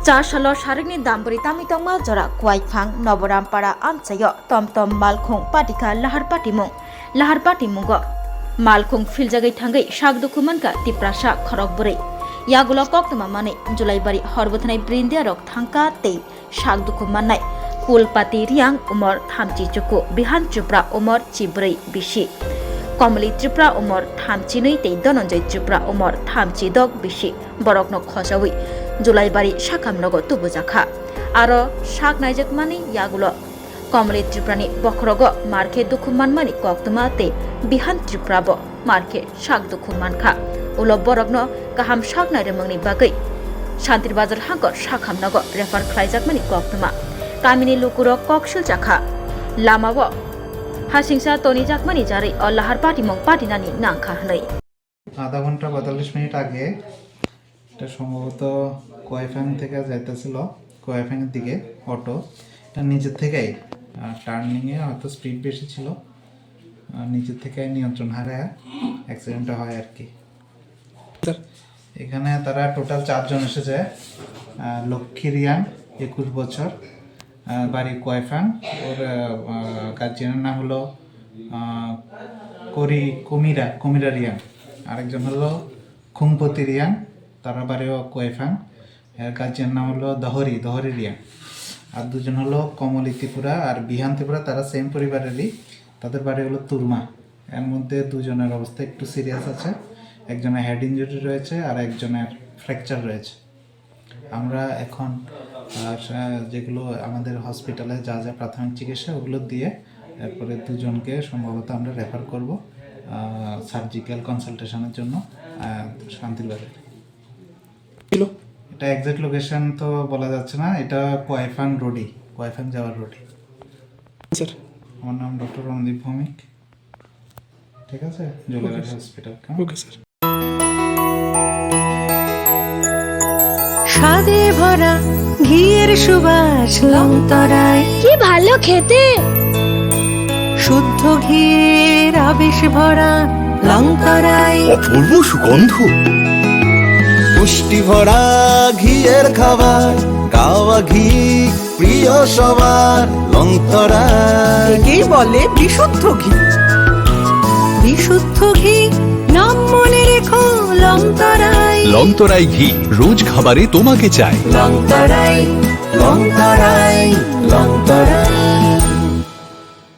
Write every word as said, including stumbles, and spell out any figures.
Char salo sarikni dambwrwi tamwi tongma jora Kuaiphang Noborampara amchaio tom tom malkhung patikha lahar patimung. Lahar patimungo malkhung philjagwi thangwi sak dukhu mankha Tiprasa khorok bwrwi. Yagulo koktwma manwi Julaibari horbwthanai brindiarok thangkha tei sak dukhu mannai Kulpati Riang umor thamchi chuku, Bihan Tripura umor chibrwi bisi, Komoli Tripura umor thamchi nwi tei Dhananjay Tripura umor thamchi dok bisi borokno khojawi Julaibari sakhamnogo tubujakha. Aro sak naijakmani yagulo Komoli Tripurani bokhorogo markhe dukhu manmani koktwma tei Bihan Tripurabo markhe sak dukhu mankha. Ulo borokno kaham sak nairwmungni bagwi Shantir Bazar hangkor sakhamnogo refer khlaijakmani koktwma. Kamini lukurok kok siljakha. Lamao hasingsa tonijakmani jarwi o lahar patimung patinani nangkha hwnwi. আধা ঘন্টা পঁয়তাল্লিশ মিনিট আগে এটা সম্ভবত কোয়াইফাং থেকে যাইতেছিল, কোয়াইফাংয়ের দিকে অটো। এটা নিজের থেকেই, আহ, টার্নিংয়ে হয়তো স্পিড বেশি ছিল, আহ, নিজের থেকে নিয়ন্ত্রণ হারায় অ্যাক্সিডেন্টটা হয় আর কি। স্যার। এখানে তারা টোটাল চারজন এসেছে। আহ, লক্ষ্মী রিয়াং, একুশ বছর, আহ, বাড়ি কোয়াইফাং। ওর, আহ, গার্জিয়ানের নাম হলো, আহ, করি-, কুমিরা, কুমিরা রিয়াং। আরেকজন হলো খুংপতি রিয়াং, তারা বাড়িও কোয়াইফাং। এর গার্জিয়ান নাম হলো দহরি, দহরি রিয়াং। আর দুজন হলো কমলি ত্রিপুরা আর বিহান ত্রিপুরা, তারা সেম পরিবারেরই। তাদের বাড়ি হলো তুরমা। এর মধ্যে দুজনের অবস্থা একটু সিরিয়াস আছে, একজনের হেড ইনজুরি রয়েছে আর একজনের ফ্র্যাকচার রয়েছে। আমরা এখন, আহ, সা-, যেগুলো আমাদের হসপিটালে যা যা প্রাথমিক চিকিৎসা, ওগুলো দিয়ে এরপরে দুজনকে সম্ভবত আমরা রেফার করব, আহ, সার্জিক্যাল কনসালটেশনের জন্য, আহ, শান্তির বাজারে। ছিল? এটা এক্সাক্ট লোকেশন তো বলা যাচ্ছে না, এটা কোয়াইফাং রোডই, কোয়াইফাং যাওয়ার রোডই। স্যার। আমার নাম ডক্টর রণদীপ ভৌমিক, ঠিক আছে, জুয়েলারি ওকে, স্যার। হসপিটাল। ওকে, স্যার। স্বাদে ভরা ঘিয়ের সুবাস লংতরায়। কি ভালো খেতে। শুদ্ধ ঘিয়ের আবেশ ভরা লংতরায়। অপূর্ব সুগন্ধ। পুষ্টি ভরা ঘিয়ের খাবার, গাওয়া ঘি প্রিয় সবার, লংতরায়। একেই বলে বিশুদ্ধ ঘি। বিশুদ্ধ ঘি, নাম মনে রেখো লংতরায়। লংতরায় ঘি, রোজ খাবারে তোমাকে চাই। লংতরায়, লংতরায়, লংতরায়।